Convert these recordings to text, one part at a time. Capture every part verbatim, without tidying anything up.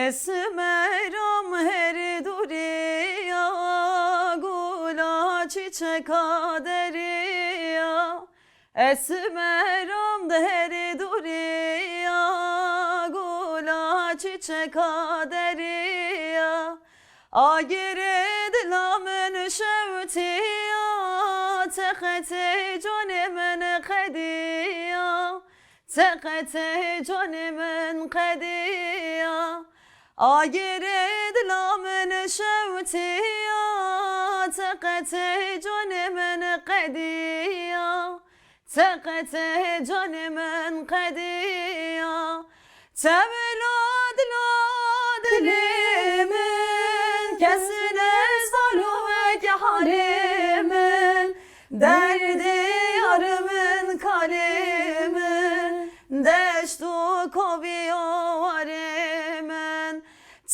Esmeram her dûriya, gula çîçeka deriya. Esmeram di her dûriya, gula çîçeka deriya. Agirê dila min şewtiya, teqetê canê min qediya. Teqetê canê min qediya, agirê dila min şewtiya, teqetê canê min qediya, teqetê canê min qediya. Tevla dila dilê min, kes nezano weke halê min. Derdê yar min kalê min, deşt û koviya warê min.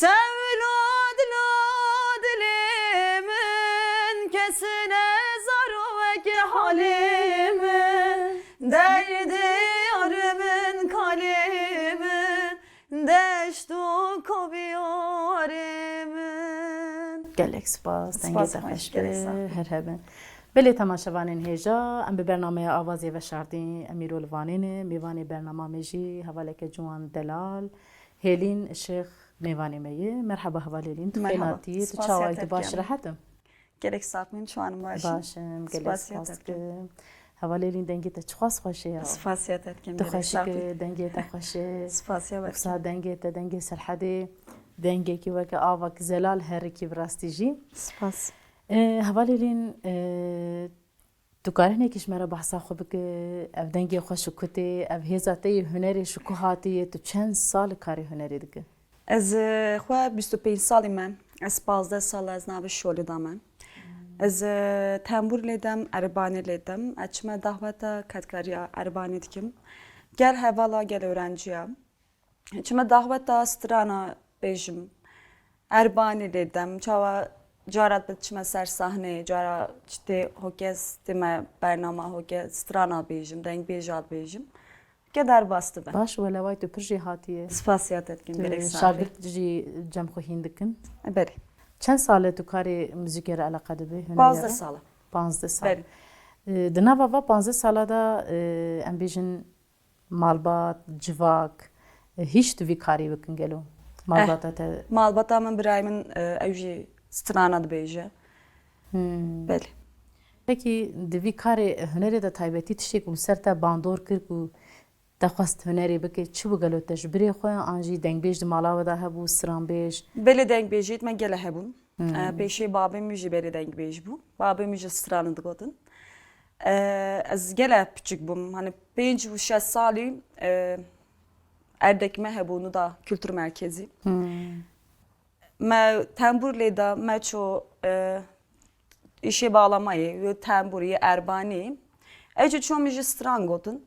Tevla dila dilê min, kes nezano weke halê min. Derdê yar min kalê min, deşt û koviya warê min. Gelek spas, dengê Spas te xweş xweş be, gelek sax be. Her hebin. Belê temaşevanên hêja, em bi bernameya Avazê veşartî, Emîrol Vanê ne, mêvanê bernama me jî hevaleke ciwan delal, Hêlîn Şêx mêvanê me ye. Merhaba heval Hêlîn, tu Merhaba. Xênatî, tu Spasiya çawa yî, te tu baş dikim. Rehet im? Gelek sax bûn, çawan baş in. Baş im, gelek Spasiya spas te dikim. dikim. Heval Hêlîn, dengê te çiqas xweş e ya. Spasiya te dikim, Tu gelek xweşik sax bûn. e, dengê te xweş e. Spasiya te Wisa dikim. dengê te, dengê Serhedê, dengekî weke avak zelal herikî bi rastî jî. Spas. E, hevalê Lîn, e, tu karî hinekî ji me re behsa xwe bike, ev dengê xweş û kutê, ev hêza te yê hunerê ji ku hatiye, tu çend sal karê hunerê dike? Ez, e, xwe bîst û pênc salî me. Ez pazdeh sal ez navê şolê de me. Ez, e, tembûr lê dem, erbanê lê dem. Ez çime daxweta kedkariya erbanê dikim. Gel hevala, gel öğrenciya. Çime daxweta strana bêjim. Erbanî lê dem. Çawa cara dibe çime ser sahneyê, cara çi tê hoke stime bernama hoke strana bêjim, dengbêja bêjim. Ke derbas dibe. Baş, weleway tu pir jêhatî ye. Spasiya te dikim, Tu gelek sax bî. şagirt jî cem xwe hîn dikin. Belê. Çend sal e tu karê muzîkê re eleqe dibî, hunerê Pazdeh re? sal e. Pazdeh sal. Belê. E, di nava va pazdeh sala de, e, em bêjin malbat, civak, e, hîç tu vî karî bikin gelo? Malbata te Malbata min, birayê min, e, ew jî strana dibêje. Hmm. Belê. Pekî di vî karê hunerê de taybetî tiştê ku li ser te bandor kir ku te xwest hunerê bike, çi bû gelo te ji birê xwe an jî dengbêj di mala we de hebû, stranbêj? Belê dengbêjiyê me gele hebûn. Hmm. E, pêşê babê min jî belê dengbêj bû. Babê min jî strana digotin. E, ez gele piçik bûm. Hani pênc û şeş salî, e, erdek me hebû, Nuda Kültür Merkezi. Hmm. Me tembûr lê da, me ço, e, îşê bağlamayê, yo tembûrî, erbanî. Ê ço min jî stran gotin.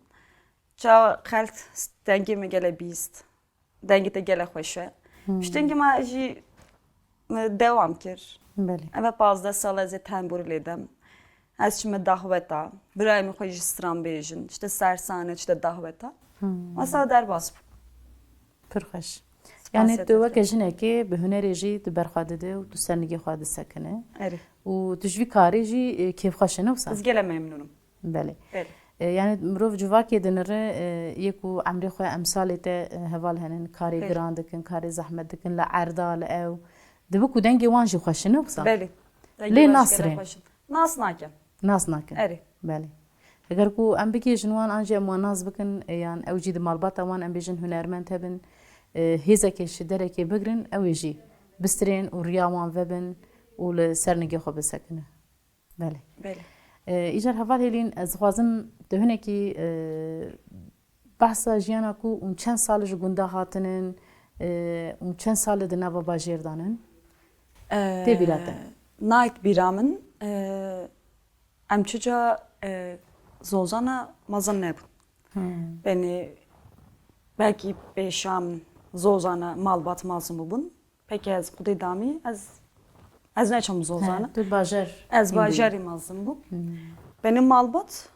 Ça xelk dengê min gele bîst. Dengê te gele xweş e. Hmm. Piştî dengê me jî, e, dewam kir. Belê. Eve pazdeh sal ez ê tembûrî lê dem. Ez çime daxweta. Birayê min xwe jî stran bêjin. Çi te sersane, çi te daxweta. Hmm. Mesela derbas bû. Pir xweş. Spasiya te dikim. Yani tu weke jinekê bi hunerê jî tu ber xwe dide û tu ser nigê xwe disekine. Erê. Û tu ji vî karê jî, e, kêfxweş e, ne wisa? Ez gele memnûn im. Belê. Belê. E, yani mirov civakê dinire, e, yê ku emrê xwe emsalê te, e, heval henin, karê Belê. giran dikin, karê zehmet dikin, li erda, li ew. Dibe ku dengê wan jî xweş e, ne wisa? Belê. Dengê Lê wan jî nasrên. gelek xweş in. Nas nakin. Nas nakin. Erê. Belê. Eger ku em bigihêjin wan an jî em wan nas bikin, e, yan ew jî di malbata wan em bêjin hunermend hebin, e, hêzekê ji derekê bigrin, ew ê jî bistirên û riya wan vebin û li ser nigê xwe bisekine. Belê. Belê. E, îcar heval Hêlîn, ez dixwazim tu hinekî, e, behsa jiyana ku hûn çend sal ji gunda hatinin, e, hûn çend sal di nava bajêr de nin? E, Tê bîra te? Nayt bîra min, e, em çica, e, zozana mezin nebûn. Hmm. Benê belkî pêşam zozana malbat mezin bûbûn. Peki ez xwedê damî, ez, ez neçim zozana. He, tu bajar Ez hîn bûyî. bajarî mezin bûm. Hmm. Benim malbat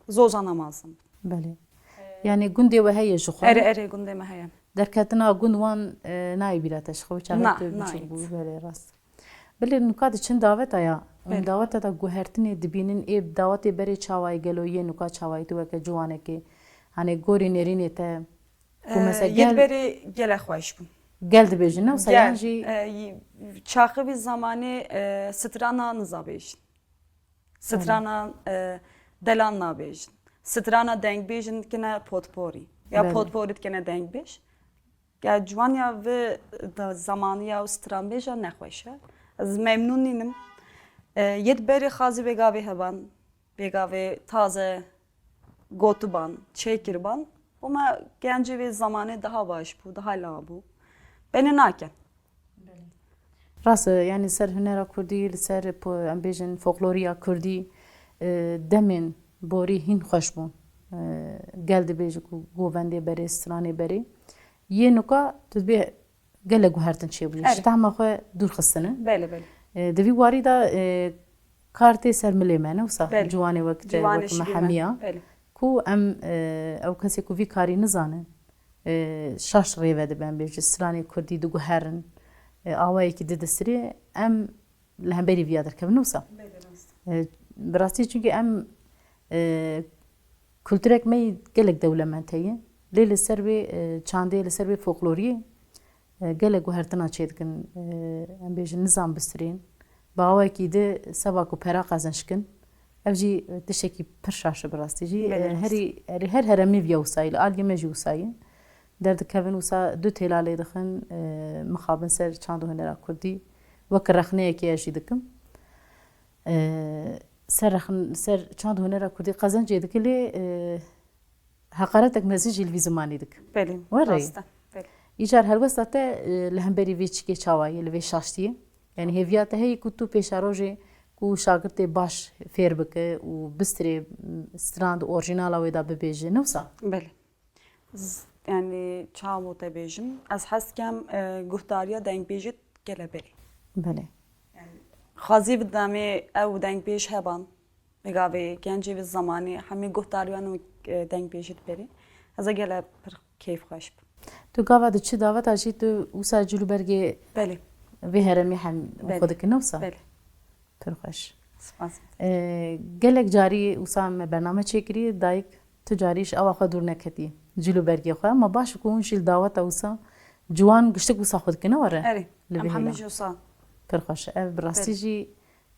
zozana mezin bû. Belê. Yani gundê we heye ji xwe? Erê, erê, gundê me heye. derketina gund wan, e, nayê bîra te ji xwe çaxê Na, tu biçûk nayê. Bû, belê rast. Belê nuka diçin daweta ya. Belê. Daweta da guhertinê dibînin, ê dawetê berê çawayî gelo yê nuka çawayî tu weke ciwanekê. Hani gorî nêrînê te ku Ee, mesela yê gel, berê gele xweş bû. Gel dibêjin, ne wisa Gel, yan jî e, y-, çaxivî zamanê, e, strana niza bêjin. Strana, e, delan nabêjin. Strana dengbêjin dikine potporî. Ya Belê. Potporî dikine dengbêj. Ya ciwaniya vi da zamaniya û stranbêja nexweş e. Ez memnûn nînim. E, yê di berê xazî bêgavê heban, bêgavê taze gotiban, çêkiriban. Û me gencê vê zamanê daha baş bû, daha la bû. Benê nakin. Rast e, yanî ser hunera kurdî, li ser po-, em bêjin folkloriya kurdî, e, demên borî hîn xweş bûn. E, gel dibêje ku govendê berê, stranê berê. Yê nuka tu dibê gelek guhertin çêbûye. Erê. Ji tehma xwe dûr xistine. Belê, belê. E, di vî warî de, e, kar tê ser milê me, ne wisa? Belê. Ciwanê wek te, Ciwanê wek me şirî me. Hemiya. Belê. Ku em, e, ew kesê ku vî karî nizanin, e, şaş rêve dibe, em bêjin stranê kurdî diguherin, e, awayekî didisirê, em li hemberî viya derkevin, ne wisa? Belê, rast. E, bi rastî çunkî em, e, kulturek me yî gelek dewlemend heye. Lê li ser vê, e, çandê, li ser vê folkloriyê, e, gelek guhertina çêdikin, e, em bêjin nizam bistirên. Bi awayekî di seba ku pera qezenc kin. Ev jî tiştekî pir şaş e bi rastî jî. Belê, E, rast. Herî, herî her heremê viya wisa ye, li aliyê me jî wisa ye. Derdikevin wisa du têla lê dixin, e, mixabin ser çand û hunera kurdî. Wek rexneyekê ez jî dikim. E, ser rexn-, ser çand û hunera kurdî qezencê dike lê, e, heqaretek mezin jî li vî zimanî dike. Belê, Were. Rast e. Belê. Îcar helwesta te, e, li hemberî vê çikê çawa ye, li vê şaştiyê? Yani hêviya te heye ku tu pêşerojê ku şagirtê baş fêr bike û bistirê, m, strand orjinala wê de bibêje, ne wisa? Belê. Z-, yani çawa te bêjim? Ez hez dikem, e, guhdariya dengbêjê gele berê. Belê. Yani xwezî bi demê ew dengbêj heban. Vêga vê gencê vê zamanê hemî guhdarî wan û, e, dengbêjî diberî. Ez ê gele pir keyfxweş bim. Tu gava diçî daweta jî tu wisa cilûbergê Belê. Vê heremê hem Belê. Xwe dikine wisa? Belê. Pir xweş. Spas. E, gelek carî wisa me bername çêkirî, dayik tu carî ji awa xwe dûr neketî. Cilûbergê xwe. Ma baş ku hûn jî li daweta wisa ciwan giştik wisa xwe dikine were? Erê. Li Em vê hemî hêla. Jî wisa. Pir xweş. Ev bi rastî Belê. Jî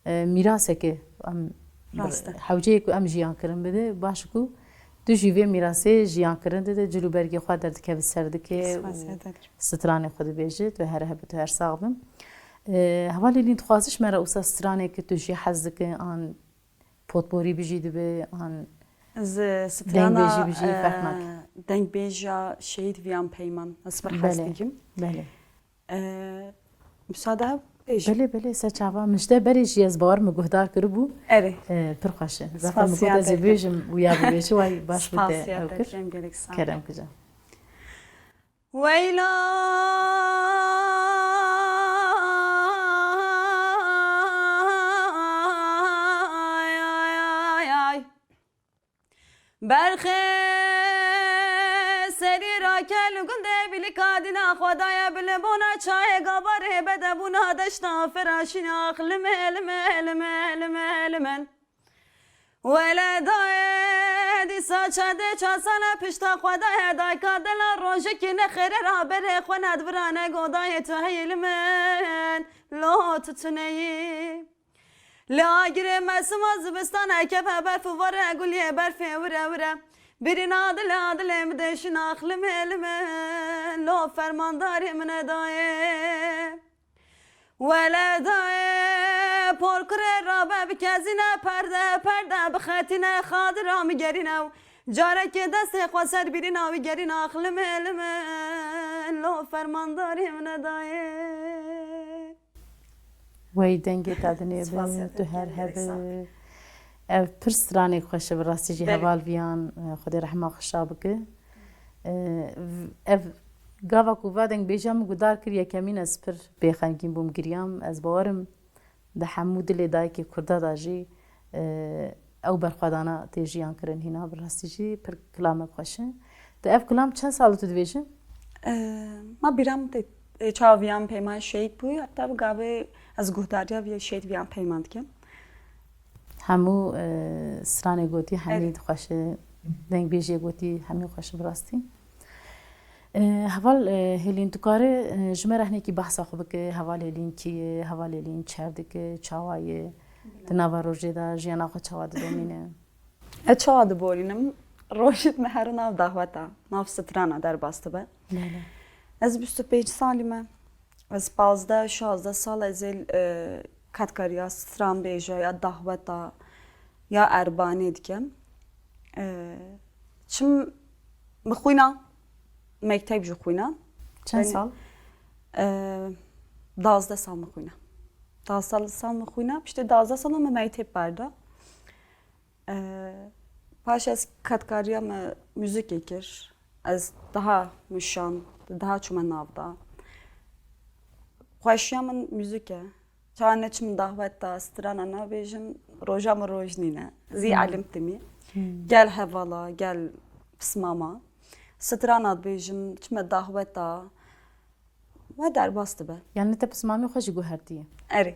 e, mîrasekê em Rast e. Hewceyê ku em jiyan kirin bide, baş ku tu jî vê mîrasê jiyan kirin dide, cilûbergê xwe derdikeve ser dike Spas û ya te. Stranê xwe dibêje, tu her hebe tu her sax bin. E, hevalê Lîn dixwazin ji me re wisa stranê ku tu jî hez dike, an potporî bijî dibe, an Ez, e, strana, dengbêjî bijî, e, ferq nake. Dengbêja Şehîd Viyan Peyman, ez pir hez Belê, dikim. Belê. Ee, müsaade bêjim. Belê, belê, ser çava min ji te berê jî ez bawer min guhdar kiribû. Erê. Ee, pir xweş e. Zaten min got ez ê bêjim û ya bibêje, way baş bi te ew kir. Spasiya te dikim, gelek sağ ol. Kerem kija. Weyla, ay, ay, ay, ay. Berxê serî rake li gundê Bîlîka dîna xwe daye, bi libona çayê gabarê bedebûna deşta firaşîna ax limê, limê, limê, limê, limen. Wele dayê dîsa çedê çar sale pişta xwe daye, dayka dela rojekî nexêre ra berê xwe nedvira negodayê tu heyî limen, lo tu tuneyî. Li agirê me sima zivistane keve berf û vare guliyê berfê wire wire. Birîna dilê dilê min deşin ax limê limê lo fermandarê min e dayê. Wele dayê porkirê rabe bikezîne perde perde bixetîne xadira min gerîne û carekê destê xwe ser birîna wî gerîne ax limê limê lo fermandarê min e dayê. Wey dengê te dinê bin, tu her hebe. Ev pir stranek xweş e, bi rastî jî heval viyan, e, Xwedê rehma xwe şa bike. E, v-, ev gava ku va dengbêja min guhdar kir, yekemîn ez pir bêxemgîn bûm, giriyam. Ez bawerim di hemû dilê dayikê kurda de jî, e, ew berxwedana tê jiyan kirin hîna, bi rastî jî pir kilamek xweş e. Tu ev kilam çend sal tu dibêjî? E, Ma bîra min tê, e, çawa viyan peyman şehîd bû, heta bi gavê ez guhdariya viya şehîd viyan peyman dikim. Hemû e, stranê gotî hemî Erê. Xweşi, dengbêjiyê gotî hemî xweşi bi rastî. E, Heval e, Hêlîn, tu kare e, ji me re hinekî behsa xwe bike, Heval Hêlîn kî ye, Heval Hêlîn çer dike, çawa ye, di nava rojê de jiyana xwe çawa didomîne? Ez çawa diborînim? Rojê me herin nav dahweta, nav strana derbas dibe. Belê. Ez bîst û pênc salî me. Ez pazdeh, şazdeh sal ez ê, e, kedkariya stranbêja ya dahweta ya erbanê dikim. E, çim mi xwîna, mekteb jî xwîna. Çend Belê. Sal? E, Dazdeh sal mi xwîna. Dazdeh sal mi xwîna. Piştê dazdeh sal me mekteb berda. E, Paş ez kedkariya me muzîkê kir. Ez daha muşan, daha çûme nav da. Xweşiya min muzîk e. Çawa neçim dahwet da, strana nabêjim, roja min roj nîne. Zî Hmm. elim timî. Hmm. Gel hevala, gel pismama. Strana dibêjim, çime dahwet da. We derbas dibe. Yani te pismamê xwe jî guhertiye. Erê.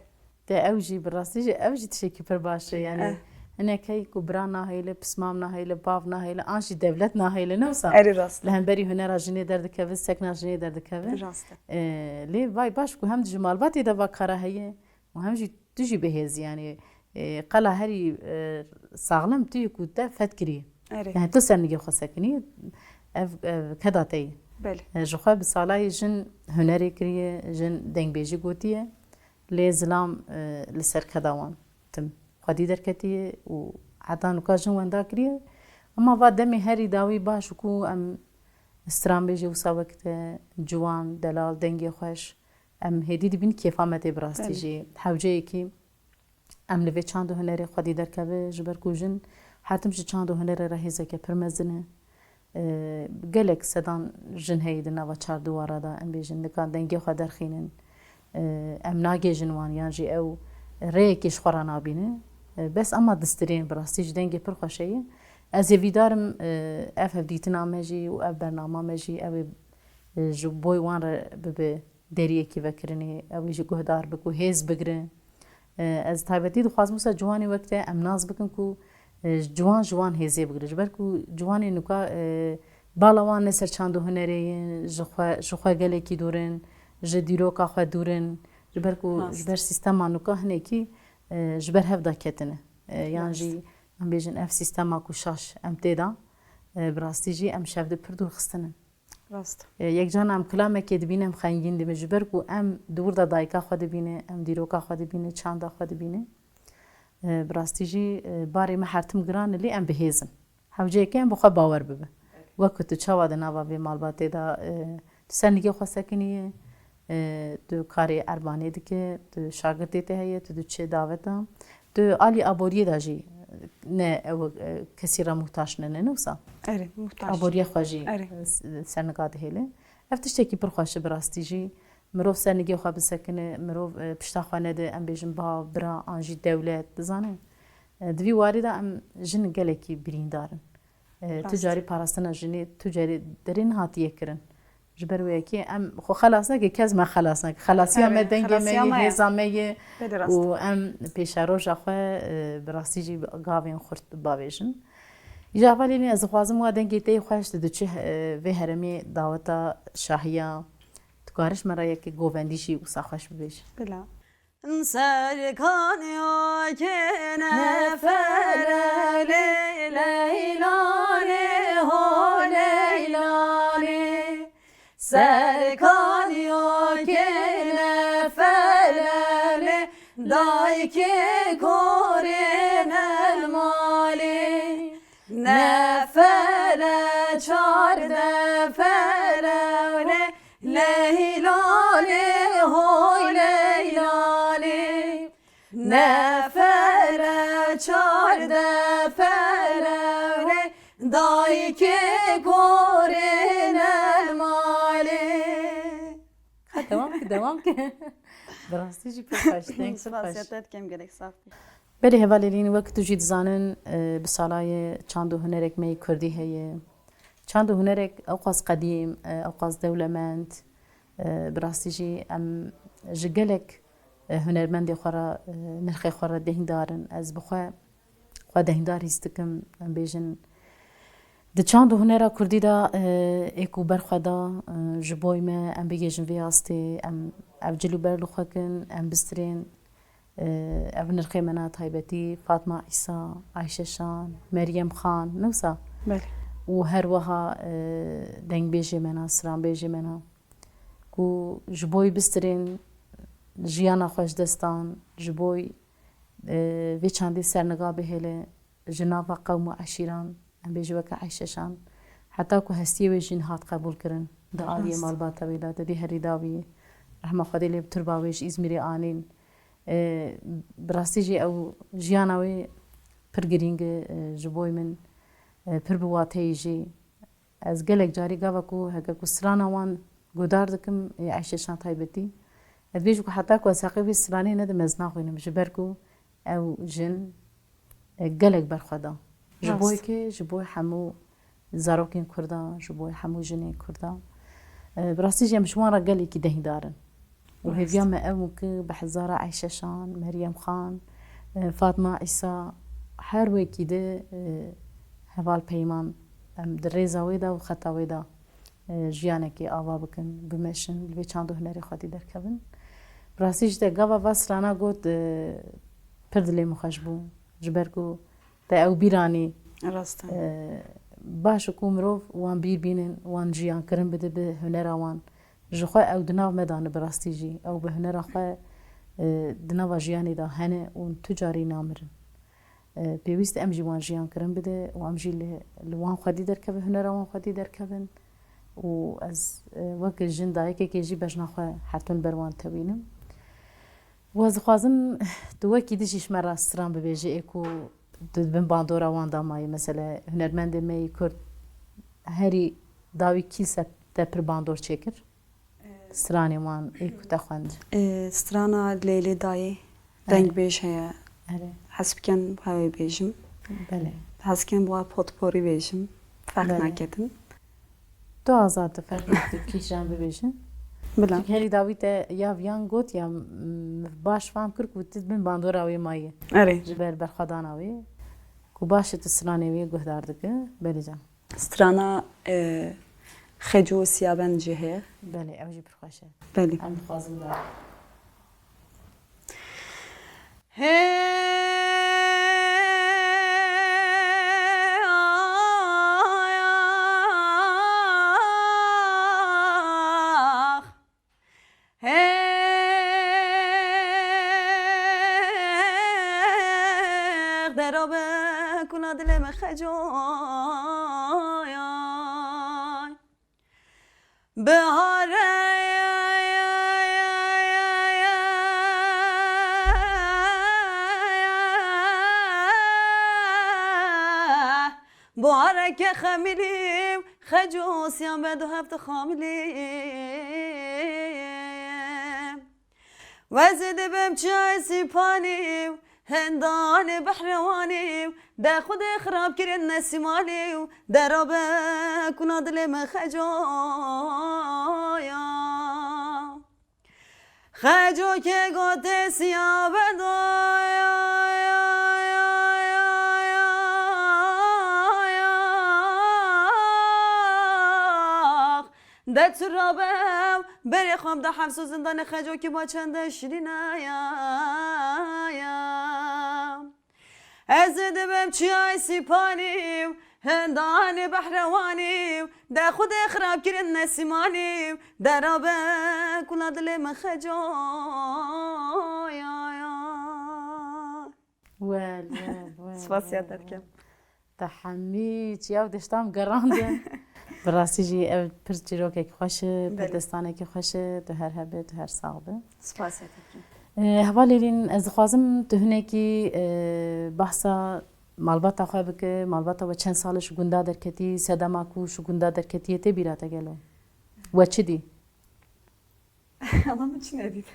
Te ew jî bi rastî jî ew jî tiştekî pir baş e. Yani Eh. hinek hey ku bira nahêle, pismam nahêle, bav nahêle, an jî dewlet nahêle, ne wisa? Erê rast. Li hemberî hunera jinê derdikeve, sekna jinê derdikeve. Rast e. E, Lê vay baş ku hem ji malbatê de va kara heye û hem jî tu jî bihêzî, yani e, qela herî e, saxlem tu yê ku te feth kiriye. Erê. Yani tu ser nigê xwe sekinî, ev, ev keda te ye. Belê. E, Ji xwe bi salayê jin hunerê kiriye, jin dengbêjî gotiye. Lê zilam e, li ser keda wan tim xwedî derketiye û heta nuka jin wenda kiriye. Ema va demê herî dawî baş ku em stranbêjê wisa wek te, ciwan, delal, dengê xweş, em hêdî dibîn kêfa me tê bi rastî Belê. Jî. Hewceyekî em li vê çand û hunerê xwedî derkeve, ji ber ku jin her tim ji çand û hunerê re hêzeke pir mezin e. E, Gelek sedan jin heye di nava çar dîwara de, em bêjin, nika dengê xwe derxînin. E, Em nagêjin wan, yan jî ew rêyekê ji xwe re nabîne. E, Bes ema distirên bi rastî jî dengê pir xweş heye. Ez hêvîdar im e, ev hevdîtina me jî û ev bernama me jî ew ê e, ji bo wan re bibe deriyekî vekirinê, ew ê jî guhdar bik û hêz bigire. E, Ez taybetî dixwazim wisa ciwanê wek te em nas bikin ku e, ciwan ji wan hêzê bigire. Ji ber ku ciwanê nuka e, bala wan ne ser çand û hunerê ye, ji xwe, ji xwe gelekî dûr in, ji dîroka xwe dûr in. Ji ber ku Rast. Ji ber sîstema nuka hinekî e, ji ber hev de ketine. E, Yan Rast. Jî em bêjin ev sîstema ku şaş em tê de e, bi rastî jî em ji hev de pir dûr xistine. Rast. E, Yek carna em kilamekê dibîne, em xengîn dibin. Ji ber ku em di wir de dayika xwe dibîne, em dîroka xwe dibîne, çanda xwe dibîne. E, Bi rastî jî e, barê me her tim giran e, lê em bi hêz in. Hewceyekê em bi xwe bawer bibe. Wek ku tu çawa di nava vê malbatê de e, tu ser nigê xwe sekinî ye, e, tu karê erbanê dike, tu şagirtê te heye, tu diçe daveta. Tu alî aboriyê de jî ne ew e, kesî re muhtaç ne, ne wisa? Erê, muhtaç. Aboriya xwe jî Erê. e, s- sernika dihêle. Ev tiştekî pir xweş e bi rastî jî. Mirov ser nigê xwe bisekine, mirov e, pişta xwe nede, em bêjin bav, bira, an jî dewlet, dizane. E, Di vî warî de em jin gelekî birîndar in. E, Tu Rast. Carî parastina jinê, tu carî derê nehatiye kirin. Ji ber wê yekê em xwe xelas neke, kes me xelas neke. Xelasiya Erê, me dengê me xelasiya ye, me ye. Hêza me ye Belê rast. Û em pêşeroja xwe e, bi rastî jî gavên xurt bavêjin. Îja hevalê min, ez dixwazim wa dengê te yê xweş, tu diçî e, vê heremê daweta şahiya, tu karî ji me re yekê govendî jî wisa xweş bibêjî. Bila. Serkaniyokê nefere lê Leylanê ho Leylanê. Serkaniyokê nefere lê daykê korê nelmalê. Nefere çar deferewne Leylanê hoy Leylanê. Nefere çar deferewne daykê korê nelmalê. Ha, devam ki, devam ki. Bi rastî jî pir xweş, deng pir xweş. Spasiya te dikim, gelek sax bî. Belê hevalê Lîn, wek tu jî dizanin, e, bi salayê çand û hunerek me yê kurdî heye. Çand û hunerek ewqas qedîm, e, ewqas dewlemend, e, bi rastî jî em ji gelek, e, hunermendê xwe re, e, nirxê xwe re dehdar in. Ez bi xwe, xwe dehdar hîs dikim, em bêjin. Di çand û hunera kurdî de, e, ê ku ber xwe da, e, ji boy me, em bigihêjin vê astê, em ev cil û ber li xwe kin, em bistirên, e, ev nirxê me na taybetî, Fatma Îsa, Ayşe Şan, Meryem Xan, ne wisa? Belê. Û her wiha, e, dengbêjê me na, stranbêjê me na, ku ji boy bistirên jiyana xwe ji dest dan, ji boy, e, vê çandê serniga bihêle, ji nava qewm û eşîran, em bêjin weke Ayşe Şan, heta ku hestiyê wê jî hat qebûl kirin di aliyê malbata wê de, te dî herî dawî rehma Xwedê lê bi, turba wê ji Îzmîrê anîn. E, bi rastî jî ew jiyana wê pir girîng e, e, ji boy min, e, pir bi wateyî jî. Ez gelek carî gava ku heke ku strana wan guhdar dikim, ê Ayşe Şan taybetî, ez dibêjim ku heta ku ez heqê vê stranê nedim, ez naxwînim, ji ber ku ew jin, e, gelek ber xwe da. Ji bo yekê, ji bo hemû zarokên Kurda, ji bo hemû jinên Kurda. E, bi rastî jî em ji wan re gelekî dehdar in. Û hêviya me ew in ku bi hezara Ayşe Şan, Meryem Xan, e, Fatma Îsa, her wekî di, e, heval Peyman, em di rêza wê de û xeta wê de, e, jiyanekê ava bikin, bimeşin, li vê çand û hunerê xwedî derkevin. Bi rastî jî te gava va strana got, e, pir dilê min xweş bû. Ji ber ku te ew bîr anî. Rast e. E, baş e ku mirov wan bîr bînin, wan jiyan kirin bide bi hunera wan. Ji xwe ew di nav me de ne bi rastî jî. Ew bi hunera xwe, e, di nava jiyanê de hene û tu carî namirin. E, pêwîst em jî wan jiyan kirin bide û em jî li, li wan xwedî derkevin, hunera wan xwedî derkevin. Û ez, e, wek jin dayikekê jî bejna xwe her tim li ber wan tewînim. Û ez dixwazim tu wekî di jî ji me re stran bibêjî, ê ku tu di bin bandora wan de mayî. Mesele hunermendê me yî Kurd herî dawî kî ser te pir bandor çêkir? Stranên wan ê ku te xwend. E, strana Leylê Dayê, dengbêj heye. Erê. Hez bikin bi wê bêjim. Belê. Hez bikin bi we potporî bêjim. Ferq naketin. Tu azad, tu ferq naketin, kîjan bibêjin. Bila. Çünkü herî dawî te ya viyan got ya, m-, baş fam kir ku tu bin bandora wê mayî. Erê. Ji ber berxwedana wê. Ku baş e tu stranê wê guhdar dike. Belê can. Strana, e, Xeco Siyabend jî heye. Belê, ew jî pir xweş e. Belê. Em dixwazin da. Hey, ay, ax. Hêx derabe kuna dilê me Xecoyay. Bihare buhareke xemilî û Xeco siyan be du hefte xamilî. Wezê dibim çiyayê Sîpanî û hendanê behrewanî û de xwedê xirab kirin nesîmanî û derabe kuna dilê min Xecoya. Xeco ke gotê siya bedoya. De tu rabe berê xwe em da hefs û zindanê Xeco kî ma çende şirîne ya, ya. Ez ê dibim çiyayê Sîpanî û hendanê behrewanî û de xwedê xirab kirin nesîmanî û de rabe kula dilê min Xeco ya, ya. Wel, wel, wel. Spasiya te dikim. Te hemî çiya û deşta min gerandin. Bi rastî jî ev pir çîrokek xweş e, pir Belê. Destanekî xweş e. Tu her hebe, tu her sax be. Spasiya te dikim. E, hevalê Lîn, ez dixwazim tu hinekî, e, behsa malbata xwe bike. Malbata we çend sal e ji gunda derketî, sedema ku ji gunda derketiye tê bîra te gelo? We çi dî? Ama min çi nedît.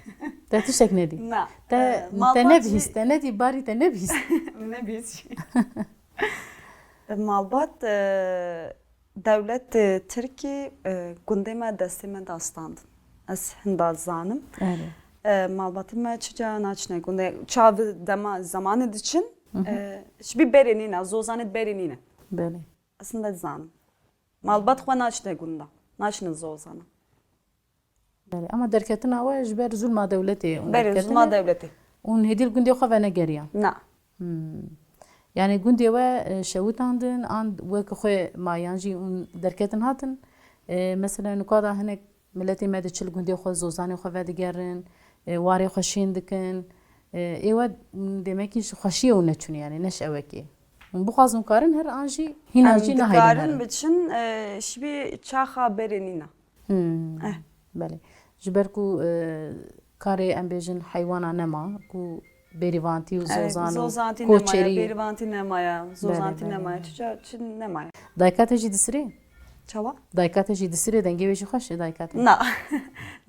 Te tiştek nedî? Na. Te, e, te malbat nebihîst, jî te nedî, barî te nebihîst. Nebihîst jî. Malbat, e, Dewlet, e, Tirkî, e, gundê me destê me de standin. Ez hinda zanim. Erê. E, malbatê me çica naçine gundê. Çavi dema zamanê diçin, e, ji bî berê nîne, zozanê berê nîne. Belê. Ez hinda zanim. Malbat xwe naçine gunda. Naçine zozana. Belê. Ama derketina we ji ber zulma dewletê. Hûn Berê derketine zulma dewletê. Hûn hêdî li gundê xwe venegeriyan. Na. Hmm. Yani gundê we e, şewitandin an wek xwe mayan jî hûn derketin hatin. E, mesela nuka da hinek miletê me diçil gundê xwe zozanê xwe vedigerin, e, warê xwe şîn dikin. E, ê we demek ki ji xweşiyê û neçûn yani ne şewekê. Hûn bixwazin karin her an jî hîna Em jî nahêlin dikarin herin. Biçin, e, şibî çaxa berê nîna. Hmm. Eh. Belê. Ji ber ku e, karê em bêjin heywana nema ku bêrîvantî û Evet, zozan û zozantî nemaye, koçerî. Bêrîvantî nemaye, zozantî Belê, belê. Nemaye. Çiça çi nemaye. Dayika te jî disirê? Çawa? Dayika te jî disirê, dengê wê jî xweş e dayika te? Na.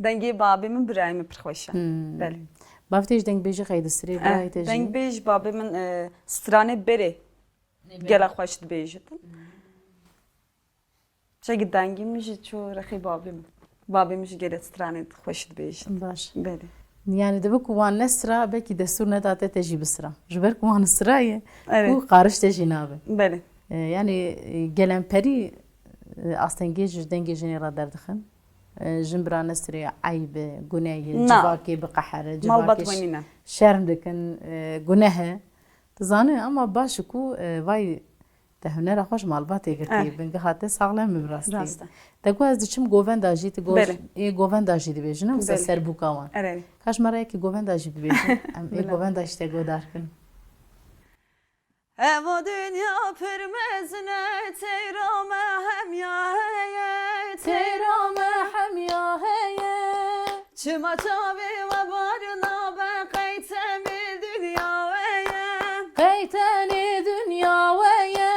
Dengê babê min birayê min pir xweş e. Hmm. Belê. Bavê te jî dengbêjî xeydisirê, birayê te jî. Dengbêj babê min e, stranê berê gelek xweş dibêjit. Çekî dengê min jî çû rexê babê min. Babê min jî gelek stranê xweş dibêjit. Baş. Belê. Yani dibe ku wan nesira, belkî destûr nedate te jî bisira. Ji ber ku wan sira ye, Evet. Ku qariş te jî nabe. Belê. E, yani e, gelemperî e, astengê ji dengê jinê re derdixin. E, jin bira nesirê eyb e, guneh e, Na. Civakê biqehere, Malbat civakê wenîne. Şerm dikin, e, guneh e. Tu zanî ama baş e ku e, vay te hunera xwe ji malbatê girtiye. Bingeha te saxlem e bi rastî. Rast e. Te ku ez diçim govenda jî, tu gov, Belê. ê govenda jî dibêjin, em ser Belê. Serbûka wan. Erê. Kaş me re yekî govenda jî bibêjin. Em ê Bila. Govenda jî te guhdar kin. Evo dinya pir mezin e, teyra me hemya heye, teyra me hemya heye. Çima çavê we bar nabe, qey temî dinya we ye. Qey tenê dinya we ye.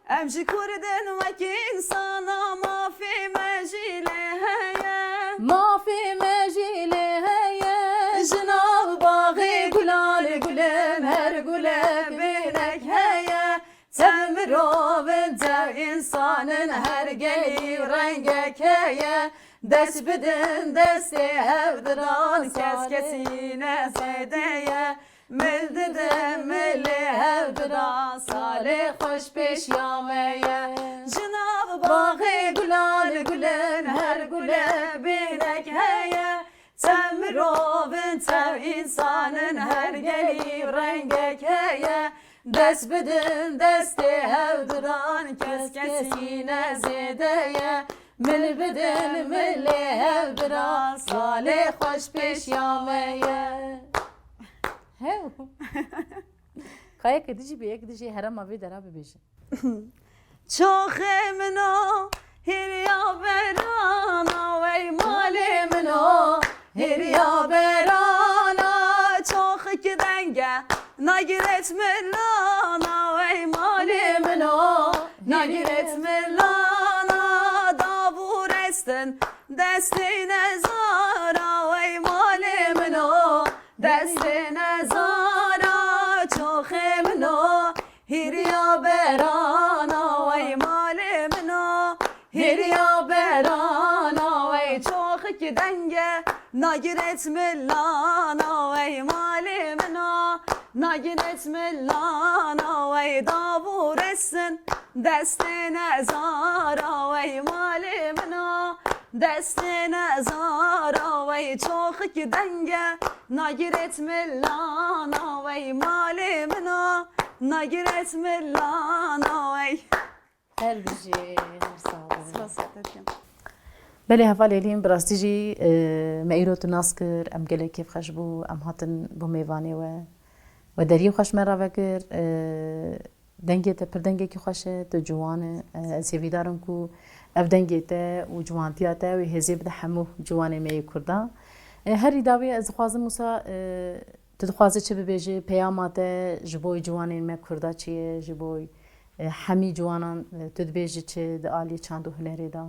Em ji kurdin wek însana, mafê me jî lê heye. Mafê me jî lê heye. Ji nav baxê gulan gulin her gulek bêhnek heye. Tev mirovin, tev însanin, her gelî rengek heye. Dest bidin destê hev didan, kes kesî ne zêde ye. Mil didin milê hev didan, salê xweş pêşiya me ye. Ji nav baxê gulan gulin, her gule bêhnek heye. Tev mirovin, tev însanin, her gelî rengek heye. Dest bidin destê hev didan, kes kesî ne zêde ye. Mil bidin milê hev didan, salê xweş pêşiya me ye. Hew. Ka yek dijî bê, yek dijî herema vê dera bibêje. Çoxê min o hiriya berana, wey malê min o hiriya berana. Çoxik denge nagiret milana, wey malê min o nagiret milana. Davû restin destê nezara, wey malê min o destê nezara. Çoxê min o hiriya berana, wey malê min o hiriya berana. Wey çoxik denge nagiret milana, wey malê min o nagiret milana. Wey davû restin destê nezara, wey malê min o destê nezara. Wey çoxik denge nagiret milana, wey malê min o nagiret milana, wey. Her bijî, her sax be. Spas, Serkan. Belê hevalê Elîn, bi rastî jî e, me îro tu nas kir, em gelek kêfxweş bû, em hatin bo mêvanê we. We deriyê xweş me re vekir. E, dengê te pir dengekî xweş e, tu ciwan e. E, ez hêvîdar im ku ev dengê te û ciwantiya te wê hêzê bide hemû ciwanê me yê Kurdan. E, herî dawî ez dixwazim wisa e, Tu dixwazî çi bibêjî? Peyama te ji bo ciwanên me Kurda çi ye? Ji bo e, hemî ciwanan e, tu dibêjî çi di alî çand û hunerê de?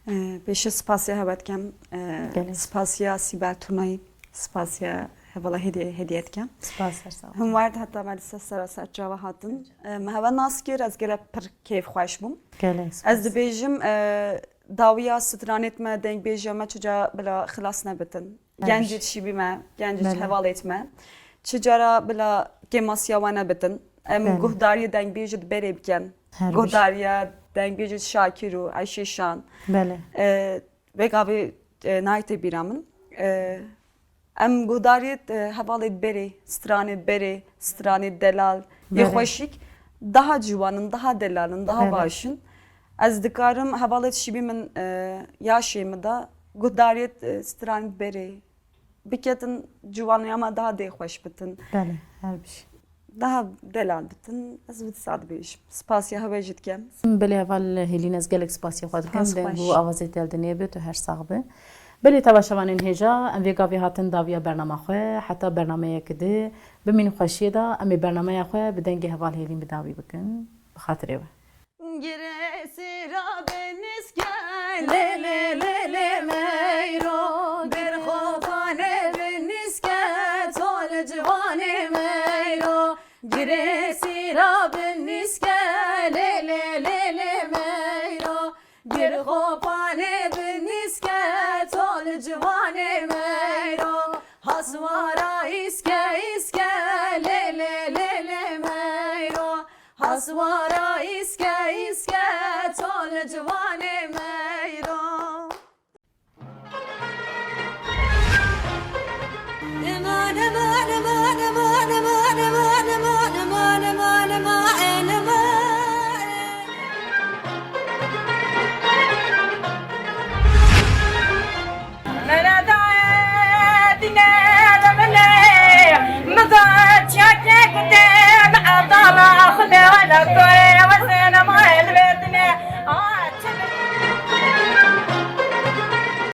E, pêşî spasiya hewe dikem. E, Gelek. Spasiya Sîbel Turnayî, spasiya Hevala hediye, hediye dikem. Spas, her sağ ol. Hûn ward heta me li ser sera ser çava hatin. E, Me hewe nas kir, ez gelek pir kêfxweş bûm. Gelek spas. Ez dibêjim, e, dawiya stranêt me, dengbêjiya me çica bila xilas nebitin. Her Gencî şey. Şîbî me, gencî Belê. Hevalêt me. Çi cara bila kêmasiya we nebitin. Em Belê. Guhdariyê dengbêjî di berê bikin. Her bir. Guhdariya dengbêjî Şakir û Eyşê Şan. Belê. E, Vêgavê e, nayê tê bîra min. E, Em guhdariyê e, hevalê berê, stranê berê, stranê delal, yê Berê. Xweşik daha ciwan in, daha delal in, daha Belê. baş in. Ez dikarim hevalê şîbî min e, yaşê min de guhdariyê e, stranê berê biketin, ciwaniya me daha dê xweş bitin. Belê, her bir şey. Daha delal bitin, ez vî disa dibêjim. Spasiya hewe jî dikem. Belê heval Hêlîn, ez gelek spasiya xwe dikim. Spas Deng xweş. û awazê te li dinê be, tu her sax be. Belê temaşevanên hêja, em vê gavê hatin dawiya bernama xwe, heta bernameyeke di, bimînin xweşiyê de, em ê bernameya xwe bi dengê heval Hêlîn bi dawî bikin. Bi xatirê we. Girê sîra bi nîske, lê, lê, lê, lê, meyro. Gir xopanê bi nîske, tol ciwanê meyro. Girê sîra bi nîske, lê, lê, lê, lê, meyro. Gir xopanê bi nîske, tol ciwanê meyro. Haswara îske, îske, lê, lê, lê, lê, meyro. Haswara îske îske, tol ciwanê meyro.